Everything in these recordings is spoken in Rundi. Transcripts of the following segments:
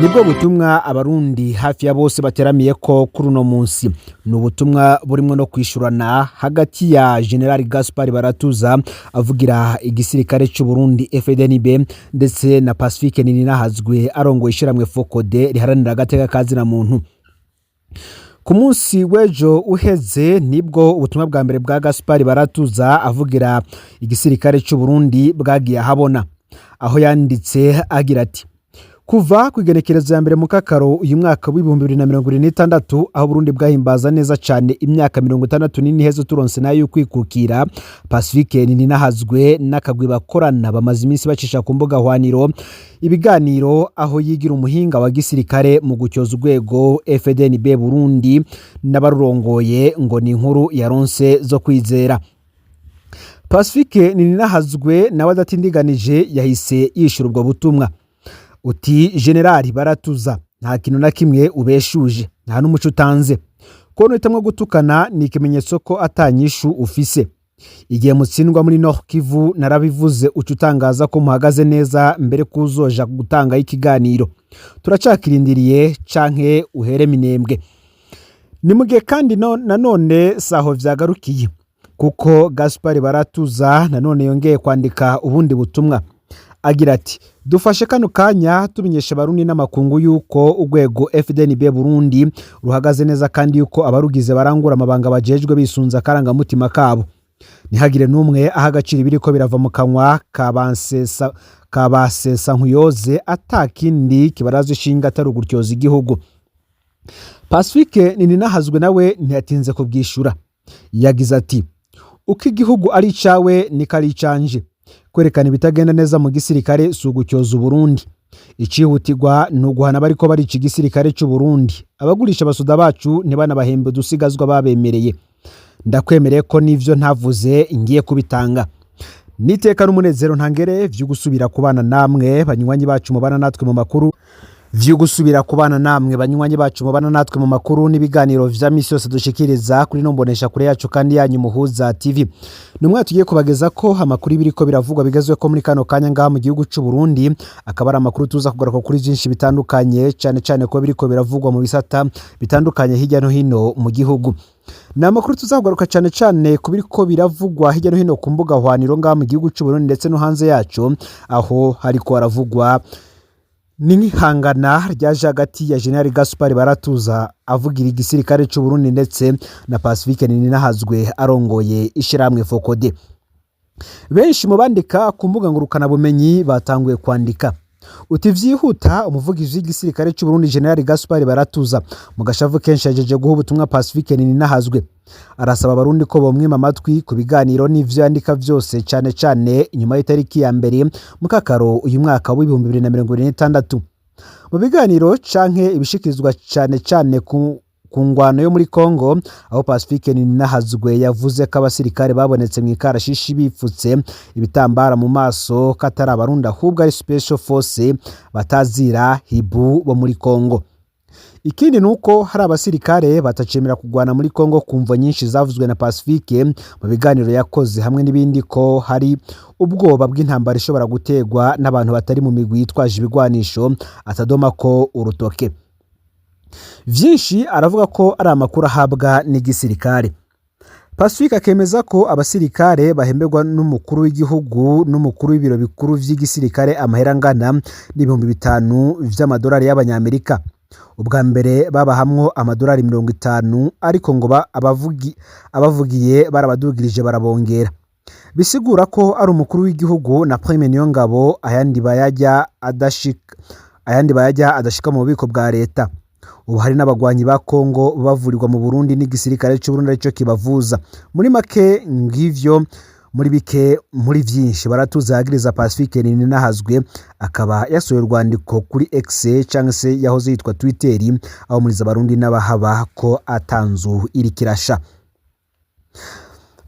Nibwo butumwa Abarundi hafi ya bose bateramiye ko kuri uno munsi. Ni ubutumwa burimo no kwishurana hagati ya General Gaspar Baratuza avugira igisirikare cy'u Burundi FDNB, ndetse na Pacifique Nininahazwe arongoye ishiramwe FOCODE riharanira agateka kazina muntu. Ku munsi w'ejo uheze nibwo ubutumwa bwa mbere bwa Gaspar Baratuza avugira igisirikare cy'u Burundi bwagiye ahabona, aho yanditse agira ati: "Kuva ku igenekerezo ya 1 Mukakaro uyu mwaka w'2026, aho Burundi bwahimbaza neza cyane imyaka 64 iheze turonse nayo y'ukwikukira, Pacifique Nininahazwe n'akagwi bakorana bamaze iminsi bacisha ku mbuga hwaniro ibiganiro aho yigira umuhinga wa gisirikare mu gucyoza urwego FDNB Burundi n'abarurongoye, ngo ni inkuru yaronse zo kwizera." Pacifique Nininahazwe nawe adatindiganije yahise yishura ubwo butumwa. Uti: "Generali Baratuza, nta kintu na kimwe ubeshuje, nta n'umuco utanze. Kubona uhitamwo gutukana ni ikimenyetso ko atanyishu ufise. Igihe mutsindwa muri Nord Kivu narabivuze, uca utangaza ko muhagaze neza mbere kuzoja gutangayo ikiganiro. Turacakirindiriye canke uhere Minembwe." Ni mu gihe kandi nanone saho vyagarukiye, kuko Gaspar Baratuza nanone yongeye kwandika ubundi butumwa agira ati: "Dufashe kano kanya tumenyesha Abarundi n'amakungu yuko urwego FDNB Burundi ruhagaze neza, kandi yuko abarugize barangura amabanga bajejwe bisunze akarangamutima kabo. Ntihagire n'umwe aha agaciro ibiriko birava mu kanwa kabasesa nkuyoze, atakindi kibaraza ishinga atari ugutyoza igihugu." Pacifique Nininahazwe nawe ntiyatinze kubwishura, yagize ati: "Uko igihugu ari icawe niko ari icanje. Kwerekana ibitagenda neza mu gisirikare si ugucyoza Uburundi. Icihutirwa ni uguhana bariko barica igisirikare c'u Burundi, abagurisha abasoda bacu ntibanabahembe udusigazwa babemereye. Ndakwemereye ko n'ivyo ntavuze ngiye kubitanga. Niteka n'umunezero ntangere vyo gusubira kubana namwe banywanyi bacu mubana natwe mu makuru, vyo gusubira kubana namwe banywanyi bacu mubana natwe mu makuru n'ibiganiro vya misi yose dushikiriza kuri no mbonesha kure yacu kandi yanyu Muhuza TV. Ni umwanya tugiye kubageza ko amakuru ibiriko biravugwa bigezwe ko muri kano kanya ngaha mu gihugu c'u Burundi, akaba ari amakuru tuza kugaruka kuri byinshi bitandukanye, cyane cyane ko biriko biravugwa mu bisata bitandukanye hirya no hino mu gihugu. Ni amakuru tuzakugaruka cyane cyane ku biriko biravugwa hirya no hino ku mbuga hwaniro ngaha mu gihugu c'u Burundi ndetse no hanze yaco, aho hariko haravugwa n'ihangana ryaje hagati ya General Gaspar Baratuza avugira igisirikare c'u Burundi ndetse na Pacifique Nininahazwe arongoye ishirahamwe FOCODE. Benshi mu bandika ku mbuga ngurukanabumenyi batanguye kwandika uti: "Vyihuta, umuvugizi w'igisirikare c'u Burundi General Gaspar Baratuza mu gashavu kenshi yajeje guha ubutumwa Pacifique Nininahazwe, arasaba Abarundi ko bomwima amatwi ku biganiro n'ivyo yandika vyose, cane cane inyuma y'itariki ya 1 Mukakaro uyu mwaka w'2026. Mu biganiro canke ibishikirizwa cane cane ku ngwano yo muri Congo, aho Pacifique Nininahazwe yavuze ko abasirikare babonetse mu ikarashishi bipfutse ibitambara mu maso katari Abarundi, ahubwo ari special force batazira hibu bo muri Congo. Ikindi ni uko hari abasirikare batacemera kugwana muri Congo ku mvo nyinshi zavuzwe na Pacifique mu biganiro yakoze, hamwe n'ibindi ko hari ubwoba bw'intambara ishobora gutegwa n'abantu batari mu migwi yitwaje ibigwanisho atadoma ko urutoke. Vyinshi aravuga ko ari amakuru ahabwa n'igisirikare." Pacifique akemeza ko abasirikare bahemberwa n'umukuru w'igihugu n'umukuru w'ibiro bikuru vy'igisirikare amahera angana n'5,000 vy'amadolari y'Abanyamerika. Ubwa mbere babahamwo amadolari 50, ariko ngo abavugiye barabadugirije barabongera. Bisigura ko ari umukuru w'igihugu na Prime Niyongabo, ayandi bayajya adashika mu bubiko bwa leta. Ubu hari n'abagwanyi ba Kongo bavurirwa mu Burundi n'igisirikare c'u Burundi arico kibavuza. Muri make ngivyo, muri bike muri vyinshi Baratuza yagiriza Pacifique Nininahazwe. Akaba yasohoye urwandiko kuri X cyangwa se yahoze yitwa Twitter, aho muriza Abarundi n'abahaba ko atanzu iri kirasha.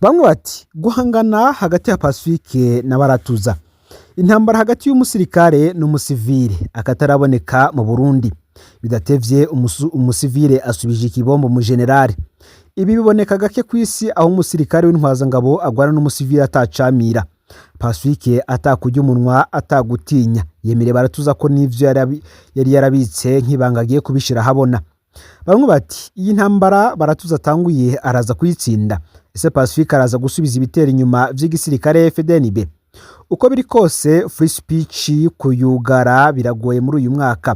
Bamwe bati: "Guhangana hagati ya Pacifique na Baratuza, intambara hagati y'umusirikare n'umusivile akataraboneka mu Burundi. Bidatevye umusivile asubije ikibombo mu generale. Ibi biboneka gake ku isi, aho umusirikare w'intwazangabo agwana n'umusivile atacamira." Pacifique atakujya umunwa atagutinya yemereye Baratuza ko n'ivyo yari yarabitse nk'ibanga agiye kubishira ahabona. Bamwe bati iyi ntambara Baratuza atanguye araza kuyitsinda. Ese Pacifique araza gusubiza ibitero inyuma vy'igisirikare FDNB? Uko biri kose, free speech kuyugara biragoye muri uyu mwaka.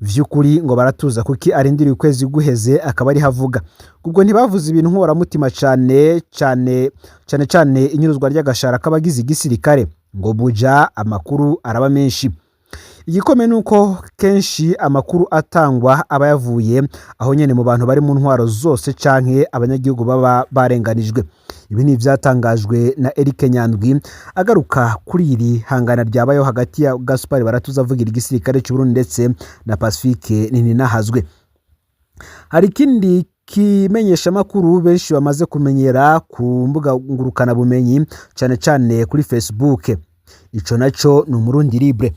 Vy'ukuri ngo Baratuza kuki arindiriye ukwezi guheze akaba ariho avuga? Ubwo ntibavuze ibintu nkoramutima cane cane cane cane inyuruzwa ry'agashara k'abagize igisirikare ngo buja amakuru araba menshi. Igikomeye ni uko kenshi amakuru atangwa aba yavuye aho nyene mu bantu bari mu ntwaro zose canke abanyagihugu baba barenganijwe. Ibi ni ivyatangajwe na Eric Nyandwi agaruka kuri iri hangana ryabayeho hagati ya Gaspard Baratuza avugira igisirikare c'u Burundi ndetse na Pacifique Nininahazwe. Hari ikindi kimenyeshamakuru benshi bamaze kumenyera ku mbuga ngurukanabumenyi, cane cane kuri Facebook. Ico naco ni Umurundi Libre,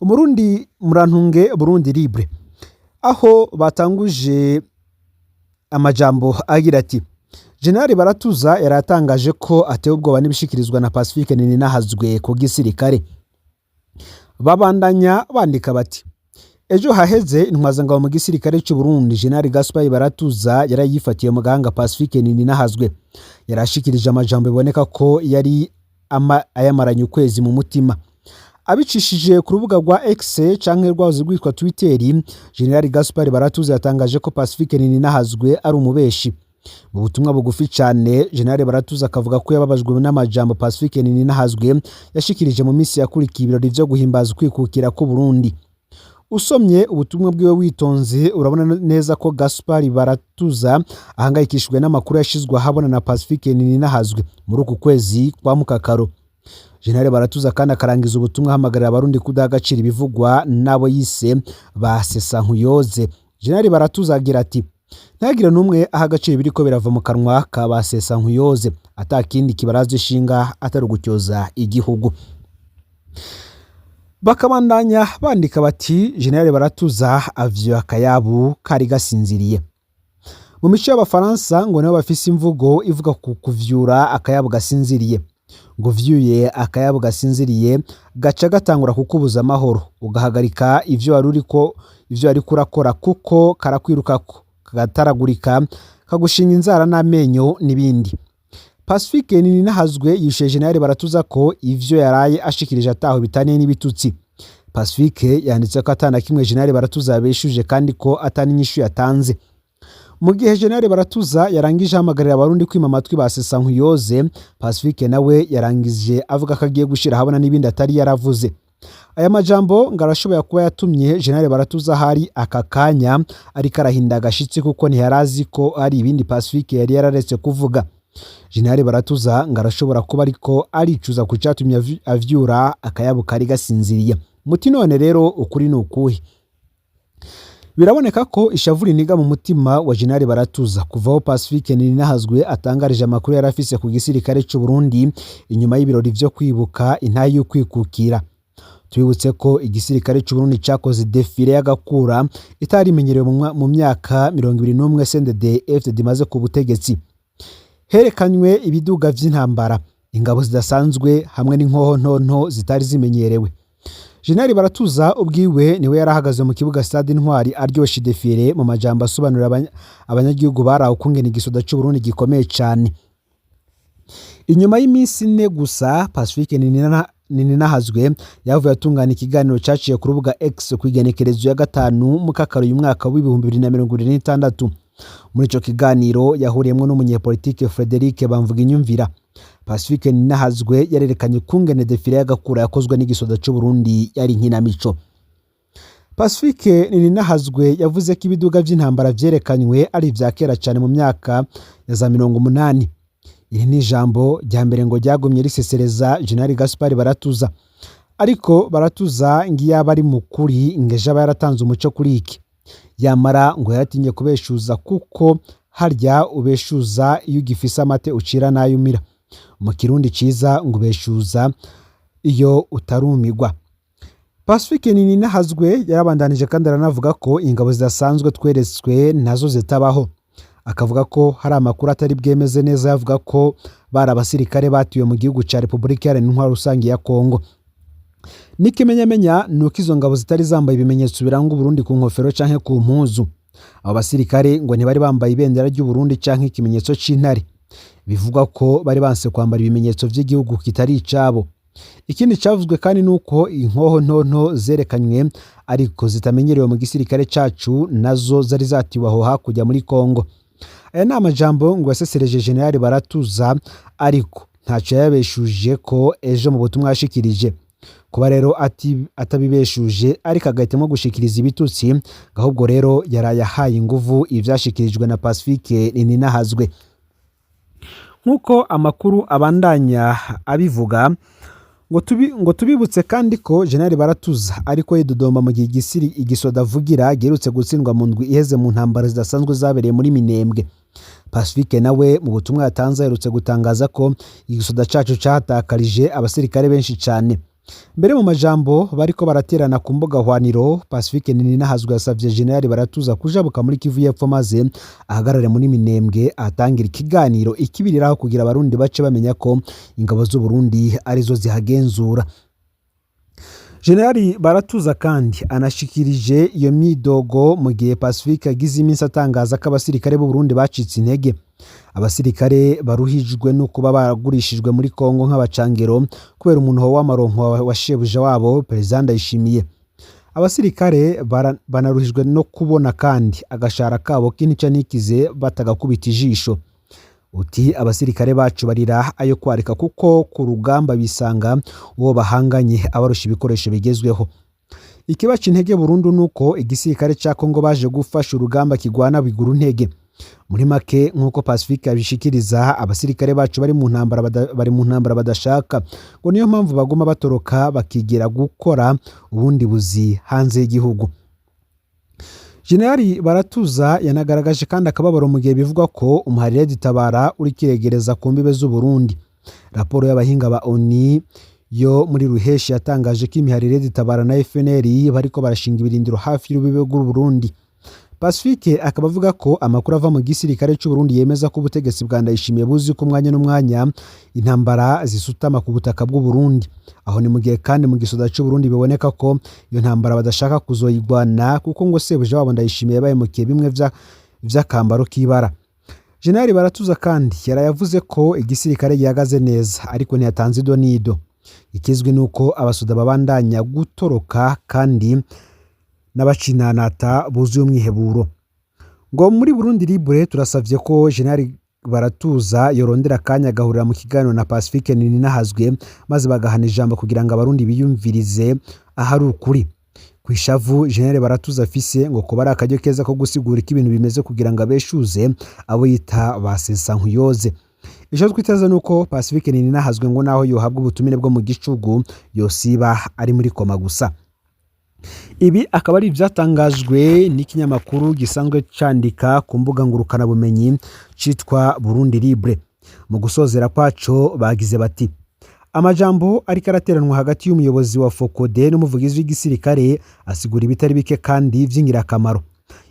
Umurundi murantunge, Burundi Libre, aho batanguje amajambo agira ati: Generali Baratuza yaratangaje ko atewe ubwoba n'ibishikirizwa na Pacifique Nininahazwe ku gisirikare. Babandanya bandika bati: ejo haheze intwazangabo mu gisirikare cy'u Burundi, General Gaspard Baratuza, yarayifatiye mu gahanga Pacifique Nininahazwe. Yarashikirije amajambo biboneka ko yari ayamaranye ukwezi mu mutima. Abicishije ku rubuga rwa X canke rwahoze rwitwa Twitter, General Gaspard Baratuza yatangaje ko Pacifique Nininahazwe ari umubeshi. Mu butumwa bugufi cyane, General Baratuza akavuga ko yababajwe n'amajambo Pacifique Nininahazwe yashikirije mu minsi yakurikiye ibirori vyo guhimbaza ukwikukira k'u Burundi. Usomye ubutumwa bwiwe witonze, urabona neza ko Gaspard Baratuza ahangayikishijwe n'amakuru yashizwe ahabona na Pacifique Nininahazwe muri uku kwezi kwa Mukakaro. General Baratuza kandi akarangiza ubutumwa ahamagarira Abarundi kudaha agaciro ibivugwa n'abo yise ba Sesankuyoze. General Baratuza agira ati: ntihagire n'umwe aha agaciro ibiriko birava mu kanwa ka ba Sesankuyoze, ata kindi kibaraza ishinga atari ugutyoza igihugu. Bakabandanya bandika bati: General Baratuza avyo akayabu kari gasinziriye. Mu mico y'Abafaransa ngo nibo bafise imvugo ivuga ku kuvyura akayabu gasinziriye. Ngo uvyuye akayabu gasinziriye, gaca gatangura kukubuza amahoro, ugahagarika ivyo wari uriko, ivyo wariko urakora, kuko karakwirukako, kagataragurika, kagushinga inzara n'amenyo n'ibindi. Pacifique Nininahazwe yishuye General Baratuza ko ivyo yaraye ashikirije ataho bitaniye n'ibitutsi. Pacifique yanditse ko atana kimwe General Baratuza yabeshuje kandi ko atani inyishu yatanze. Mu gihe General Baratuza yarangije ahamagarira Abarundi kwima amatwi ba Sesankuyoze, Pacifique nawe yarangije avuga ko agiye gushira ahabona n'ibindi atari yaravuze. Aya majambo ngo arashoboye kuba yatumye General Baratuza ahari aka kanya ariko arahinda agashitsi, kuko ntiyarazi ko hari ibindi Pacifique yari yararetse kuvuga. General Baratuza ngo arashobora kuba ariko aricuza ku cyatumye avyura akayabu kari gasinziriye. Muti none rero ukuri ni ukuhe? Biraboneka ko ishavu riniga mu mutima wa General Baratuza kuva aho Pacifique Nininahazwe atangarije amakuru yari afise ku gisirikare cy'u Burundi inyuma y'ibirori vyo kwibuka intahe y'ukwikukira. Tubibutse ko igisirikare cy'u Burundi cyakoze défilé y'agakura itari imenyerewe mu myaka 21 CNDD FDD imaze ku butegetsi. Herekanywe ibiduga vy'intambara, ingabo zidasanzwe hamwe n'inkoho ntonto zitari zimenyerewe. General Baratuza ubwiwe niwe yarahagaze mu kibuga Stade Intwari aryosha défilé mu majambo asobanurira abanyagihugu bari aho ukungene igisoda cy'u Burundi gikomeye cyane. Inyuma y'iminsi 4 gusa, Pacifique Nininahazwe yavuye atungana ikiganiro cyaciye ku rubuga X ku igenekerezo ya 5 Mukakaro uyu mwaka w'2026. Muri ico kiganiro yahuriyemwo n'umunyepolitike Frederic Bamvuginyumvira, Pacifique Nininahazwe yarerekanye ukungene défilé y'agakura yakozwe n'igisoda cy'u Burundi yari inkinamico. Pacifique Nininahazwe yavuze ko ibiduga vy'intambara vyerekanywe ari ivya kera cyane, mu myaka ya za 80. Iri ni ijambo rya mbere ngo ryagumye risesereza General Gaspard Baratuza. Ariko Baratuza ngo iyo aba ari mu kuri, ngo ejo aba yaratanze umuco kuri iki. Yamara ngo yaratinye kubeshuza, kuko harya ubeshuza iyo ugifise amate ucira n'ayo umira. Mu Kirundi ciza ngo ubeshuza iyo utarumigwa. Pacifique Nininahazwe yarabandanije kandi aranavuga ko ingabo zidasanzwe tweretswe nazo zitabaho, akavuga ko hari amakuru atari bwemeze neza yavuga ko Bari abasirikare batuye mu gihugu ca Repubulika Iharanira Intwaro Rusange ya Kongo. N'ikimenyamenya ni uko izo ngabo zitari zambaye ibimenyetso biranga Uburundi ku nkofero canke ku mpuzu. Abo basirikare ngo ntibari bambaye ibendera ry'Uburundi canke ikimenyetso c'intare. Bivugwa ko bari banse kwambara ibimenyetso vy'igihugu kitari icabo. Ikindi cavuzwe kandi nuko inkoho ntonto zerekanywe ariko zitamenyerewe mu gisirikare cacu nazo zari zatiwe aho hakurya muri Kongo. Aya ni amajambo ngo yasesereje General Baratuza, ariko ntaco yabeshuje ko ejo mu butumwa yashikirije. Kuba rero atabibeshuje ariko agahitamo gushikiriza ibitutsi, ahubwo rero yaraye ahaye inguvu ivyashikirijwe na Pacifique Nininahazwe. Nk'uko amakuru abandanya abivuga, ngo tubibutse kandi ko General Baratuza ariko yidodomba mu gihe igisiri igisoda avugira giherutse gutsindwa mu ndwi iheze mu ntambara zidasanzwe zabereye muri Minembwe. Pacifique nawe mu butumwa yatanze aherutse gutangaza ko igisoda cacu cahatakarije abasirikare benshi cane. Mbere mu majambo bariko baraterana ku mbuga hwaniro, Pacifique Nininahazwe yasavye General Baratuza kujabuka muri Kivu y'Epfo maze ahagarare muri Minembwe atangira ikiganiro ikibiriraho kugira abarundi bace bamenya ko ingabo z'u Burundi arizo zihagenzura. General Baratuza kandi anashikirije iyo myidogo mu gihe Pacifique agize iminsi atangaza ko abasirikare b'u Burundi bacitse intege. Abasirikare baruhijwe no kuba baragurishijwe muri Kongo nk'abacangero kubera umunuho w'amaronko wa shebuja wabo Perezida Ndayishimiye. Abasirikare banaruhijwe no kubona kandi agashahara kabo k'intica ntikize batagakubita ijisho. Uti abasirikare bacu barira ayo kwarika kuko ku rugamba bisanga uwo bahanganye abarusha ibikoresho bigezweho. Ikibaca intege burundu nuko igisirikare ca Kongo baje gufasha urugamba kigwana biguru ntege. Muri make, nk'uko Pacifique abishikiriza, abasirikare bacu bari mu ntambara badashaka, ngo niyo mpamvu baguma batoroka bakigira gukora ubundi buzi hanze y'igihugu. General Baratuza yanagaragaje kandi akababaro mu gihe bivugwa ko umuharire Tabara uri kiregereza ku mbibe z'u Burundi. Raporo y'abahinga ba ONU yo muri Ruheshi yatangaje ko imiharire Tabara na FNL bariko barashinga ibirindiro hafi y'urubibe rw'u Burundi. Pacifique akaba avuga ko amakuru ava mu gisirikare cy'u Burundi yemeza ko ubutegetsi bwa Ndayishimiye buzi ko umwanya n'umwanya intambara zisutama ku butaka bw'u Burundi. Aho ni mu gihe kandi mu gisoda cy'u Burundi biboneka ko iyo ntambara badashaka kuzoyigwana kuko ngo sebuja wabo Ndayishimiye yabahemukiye bimwe vy'akambaro k'ibara. General Baratuza kandi yarayavuze ko igisirikare gihagaze neza, ariko ntiyatanze ido n'ido. Ikizwi nuko abasoda babandanya gutoroka kandi n'abacinanata buzuye umwiheburo. Ngo muri Burundi Libre turasavye ko General Baratuza yorondera akanya agahurira mu kiganiro na Pacifique Nininahazwe maze bagahana ijambo kugira ngo abarundi biyumvirize ahari ukuri. Kwishavu General Baratuza afise, ngo kuba ari akaryo keza ko gusigura uko ibintu bimeze kugira ngo abeshuze abo yita ba Sesankuyoze. Ico twiteze nuko Pacifique Nininahazwe ngo naho yohabwa ubutumire bwo mu gicugu yosiba ari muri koma gusa. Ibi akaba ari ivyatangajwe n'ikinyamakuru gisanzwe candika ku mbuga ngurukanabumenyi citwa Burundi Libre. Mu gusozera kwaco bagize bati: amajambo ariko arateranwa hagati y'umuyobozi wa FOCODE n'umuvugizi w'igisirikare asigura ibitari bike kandi vy'ingirakamaro.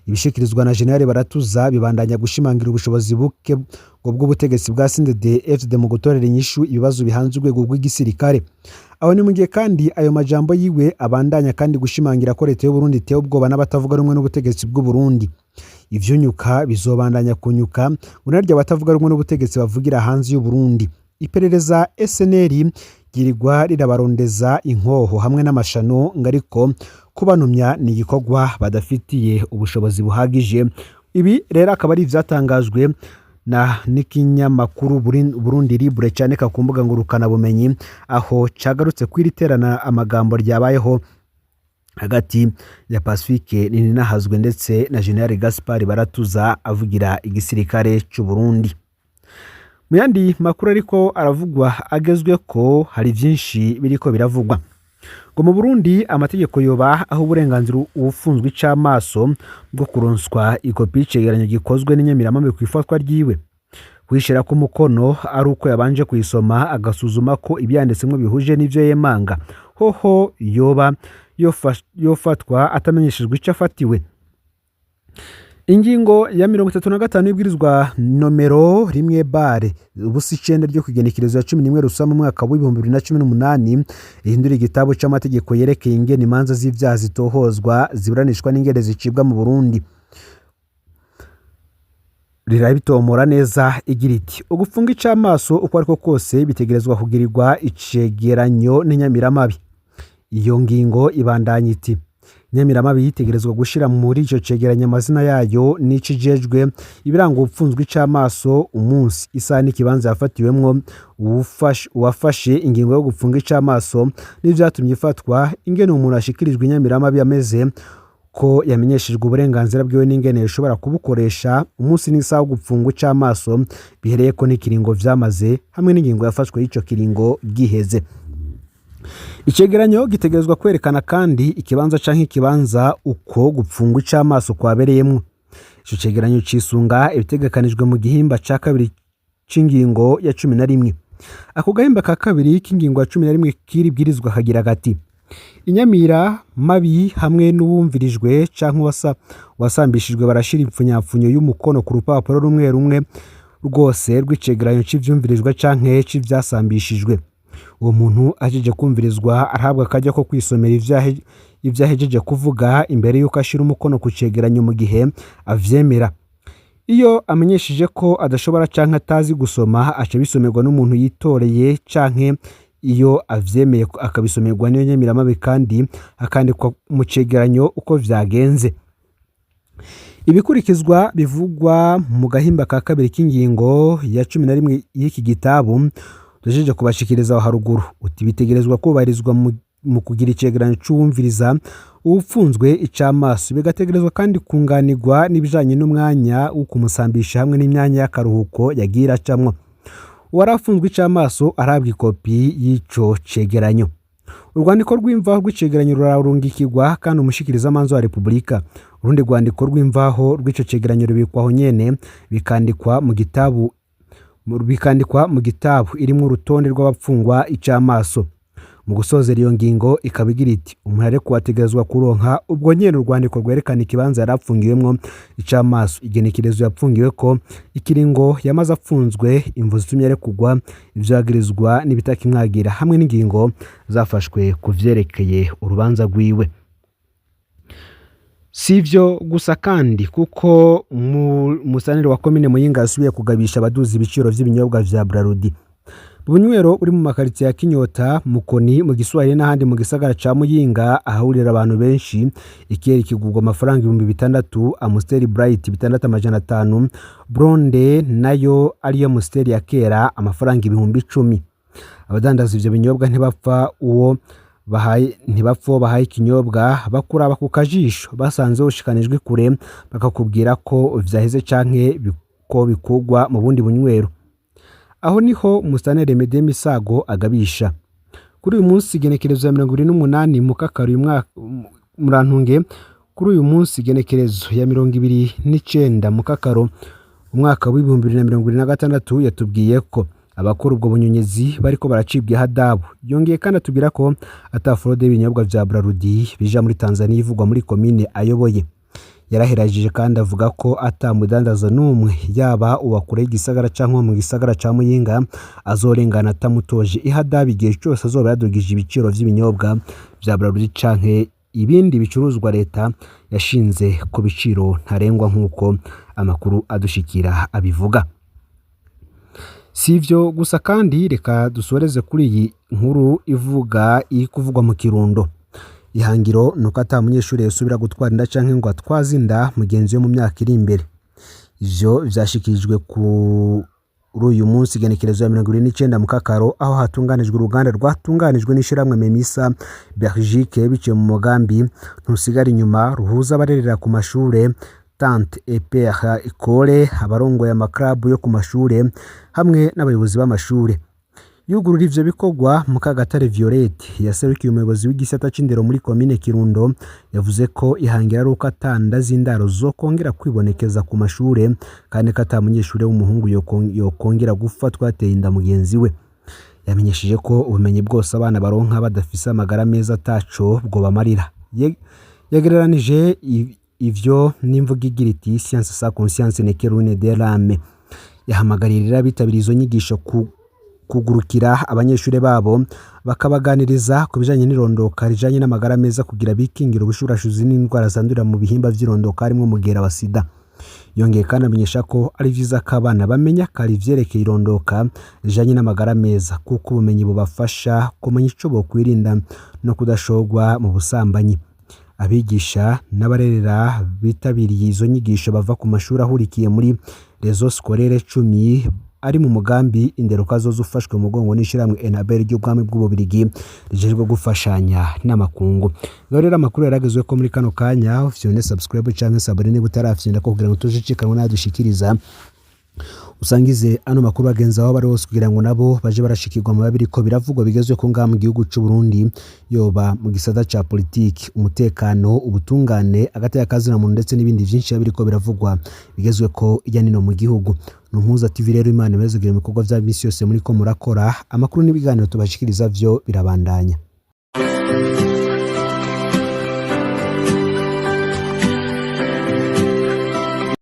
Ibishikirizwa na General Baratuza bibandanya gushimangira ubushobozi buke ngo bw'ubutegetsi bwa CNDD-FDD mu gutorera inyishu ibibazo bihanze urwego rw'igisirikare. Aho ni mu gihe kandi ayo majambo yiwe abandanya kandi gushimangira ko leta y'u Burundi itewe ubwoba n'abatavuga rumwe n'ubutegetsi bw'u Burundi. Ivyunyuka bizobandanya kunyuka ngo naryo abatavuga rumwe n'ubutegetsi bavugira hanze y'u Burundi. Iperereza SNL ryirirwa rirabarondeza inkoho hamwe n'amashano, ngo ariko kubanumya ni igikorwa badafitiye ubushobozi buhagije. Ibi rero akaba ari ivyatangajwe na n'ikinyamakuru Burundi Libre candika ku mbuga ngurukanabumenyi, aho cagarutse kw'iri terana amagambo ryabayeho hagati ya Pacifique Nininahazwe ndetse na General Gaspard Baratuza avugira igisirikare c'u Burundi. Mu yandi makuru ariko aravugwa agezwe ko hari vyinshi biriko biravugwa ngo mu Burundi amategeko yoba aho uburenganzira uwufunzwe ic'amaso bwo kuronswa ikopi y'icegeranyo gikozwe n'inyamiramabi ku ifatwa ryiwe, kuyishirako umukono ari uko yabanje kuyisoma agasuzuma ko ivyanditsemwo bihuje n'ivyo yemanga. Hoho yoba yofatwa atamenyeshejwe ico afatiwe. Ingingo ya 35 y'ibwirizwa nomero 1/09 ryo kugenekerezo ya 11 Rusama mu mwaka w'2018 rihindura igitabo c'amategeko yerekeye ingene imanza z'ivyaha zitohozwa, ziburanishwa n'ingene zicibwa mu Burundi, rirabitomora neza igira iti: "Ugufunga icamaso uko ariko kose bitegerezwa kugirirwa icegeranyo n'inyamiramabi." Iyo ngingo ibandanya iti: "Inyamiramabi yitegerezwa gushira muri ico cegeranyo amazina yayo n'ico ijejwe, ibiranga uwupfunzwe icamaso, umunsi, isaha n'ikibanza yafatiwemwo, uwafashe ingingo yo gupfunga icamaso n'ivyatumye ifatwa, ingene umuntu ashikirijwe inyamiramabi ameze, ko yamenyeshejwe uburenganzira bwiwe n'ingene yoshobora kubukoresha, umunsi n'isaha wo gupfungwa icamaso bihereyeko n'ikiringo vyamaze, hamwe n'ingingo yafashwe y'ico kiringo giheze. Icegeranyo gitegerezwa kwerekana kandi ikibanza canke ikibanza uko gupfungwa icamaso kwabereyemwo. Ico cegeranyo cisunga ibitegekanijwe mu gihimba ca kabiri c'ingingo ya 11." Ako gahimba ka kabiri k'ingingo ya 11 k'iri bwirizwa kagira gati: "Inyamira mabi hamwe n'uwumvirijwe canke wasambishijwe barashira impfunyapfunyo y'umukono ku rupapuro rumwe rumwe rwose rw'icegeranyo c'ivyumvirijwe canke c'ivyasambishijwe. Uwo muntu ahejeje kumvirizwa arahabwa akaryo ko kwisomera ivyo ahejeje kuvuga imbere y'uko ashira umukono ku cegeranyo mu gihe avyemera. Iyo amenyesheje ko adashobora canke atazi gusoma, aca bisomerwa n'umuntu yitoreye, canke iyo avyemeye akabisomerwa n'iyo nyamiramabi, kandi hakandikwa mu cegeranyo uko vyagenze. Ibikurikizwa bivugwa mu gahimba ka kabiri k'ingingo ya 11 y'iki gitabu tujeje kubashikiriza aho haruguru." Uti bitegerezwa kubahirizwa mu kugira icegeranyo c'uwumviriza uwupfunzwe icamaso, bigategerezwa kandi kunganirwa n'ibijanye n'umwanya wo kumusambisha hamwe n'imyanya y'akaruhuko yagiye iracamwo. Uwari afunzwe icamaso arahabwa ikopi y'ico cegeranyo. Urwandiko rw'imvaho rw'icegeranyo rurarungikirwa kandi umushikirizamanza wa Repubulika. Urundi rwandiko rw'imvaho rw'ico cegeranyo rubikwa aho nyene, bikandikwa mu gitabu irimwo urutonde rw'abapfungwa icamaso. Mu gusozera, iyo ngingo ikaba igira iti: "Umuntu arekuwe ategerezwa kuronka ubwo nyene urwandiko rwerekana ikibanza yari apfungiwemwo icamaso, igenekerezo yapfungiweko, ikiringo yamaze apfunzwe, imvo zitumye arekurwa, ivyo yagirizwa n'ibitakimwagira, hamwe n'ingingo zafashwe ku vyerekeye urubanza rwiwe." Si ivyo gusa kandi, kuko umusanire wa komine Muyinga yasubiye kugabisha abaduza ibiciro vy'ibinyobwa vya Brarudi. Bunywero uri mu makaritsiye ya Kinyota, Mukoni, mu Giswahili n'ahandi mu gisagara ca Muyinga ahahurira abantu benshi, ikiyeri kigurwa amafaranga 6000, Amstel Bright 6500, Blonde nayo ariyo Amstel ya kera amafaranga 10,000. Abadandaza ivyo binyobwa ntibapfa uwo bahaye ikinyobwa, bakuraba ku kajisho, basanze ushikanijwe kure bakakubwira ko vyaheze canke ko bikurwa mu bundi bunywero. Aho niho Musitanteri Mede Misago agabisha. Kuri uyu munsi igenekerezo ya 28 Mukakaro uyu mwaka, murantunge, kuri uyu munsi igenekerezo ya 29 Mukakaro umwaka w'2026, yatubwiye ko abakora ubwo bunyonyezi bariko baracibwa ihadabu. Yongeye kandi atubwira ko ata fraude y'ibinyobwa vya Brarudi bija muri Tanzania ivugwa muri komine ayoboye. Yaraherajije kandi avuga ko ata mudandaza n'umwe, yaba uwa kure y'igisagara canke uwo mu gisagara ca Muyinga, azorengana atamutoje ihadabu igihe cose azoba yadugije ibiciro vy'ibinyobwa vya Brarudi canke ibindi bicuruzwa leta yashinze ku biciro ntarengwa, nk'uko amakuru adushikira abivuga. Si ivyo gusa kandi, reka dusoreze kuri iyi nkuru ivuga iri kuvugwa mu Kirundo. Ihangiro nuko ata munyeshuri yosubira gutwara inda canke ngo atwaze inda mugenzi we mu myaka iri imbere. Ivyo vyashikirijwe kuri uyu munsi igenekerezo ya 29 Mukakaro, aho hatunganijwe uruganda rwatunganijwe n'ishirahamwe Memisa Belgique biciye mu mugambi Ntusigara Inyuma, ruhuza abarerera ku mashure, tante et père école, abarongoye amaklabu yo ku mashure hamwe n'abayobozi b'amashure. Yugurura ivyo bikorwa, Mukagatare Violette yaserukiye umuyobozi w'igisata c'indero muri komine Kirundo yavuze ko ihangira ari uko ata nda z'indaro zokongera kwibonekeza ku mashure, kandi ko ata munyeshure w'umuhungu yokongera gufatwa yateye inda mugenzi we. Yamenyesheje ko ubumenyi bwose abana baronka badafise amagara meza ataco bwobamarira. Yagereranije Ivyo n'imvugo igira iti: "Science sans conscience n'est que ruine de l'âme." Yahamagarira abitabiriye izo nyigisho kugurukira abanyeshuri babo, bakabaganiriza ku bijanye n'irondoka rijanye n'amagara meza, kugira bikingira ubushurashuzi n'indwara zandurira mu bihimba vy'irondoka, harimwo umugera wa sida. Yongeye kandi amenyesha ko ari vyiza ko abana bamenya kare ivyerekeye irondoka rijanye n'amagara meza, kuko ubumenyi bubafasha kumenya ico bokwirinda no kudashorwa mu busambanyi. Abigisha n'abarerera bitabiriye izo nyigisho bava ku mashuri ahurikiye muri réseau scolaire 10 ari mu mugambi Indero Kazoza, ufashwe mu mugongo n'ishirahamwe Enabel ry'ubwami bw'Ububirigi rijejwe gufashanya n'amakungu. Ngaho rero amakuru yaragezwe ko muri kano kanya. Ufyonde subscribe canke s'abonner niba utarafyonda ko, kugira ngo tujicikanwe n'adushikiriza. Usangize ano makuru bagenzi aho bari hose, kugira ngo nabo baje barashikirwa mu babiri ko biravugwa bigezwe ko ngaha mu gihugu c'u Burundi, yoba mu gisata ca politiki, umutekano, ubutungane, agateka kazina muntu, ndetse n'ibindi vyinshi biriko biravugwa bigezwe ko irya nino mu gihugu. Ni TV rero. Imana ibezegere mu bikorwa vya misi yose muriko murakora. Amakuru n'ibiganiro tubashikiriza vyo birabandanya.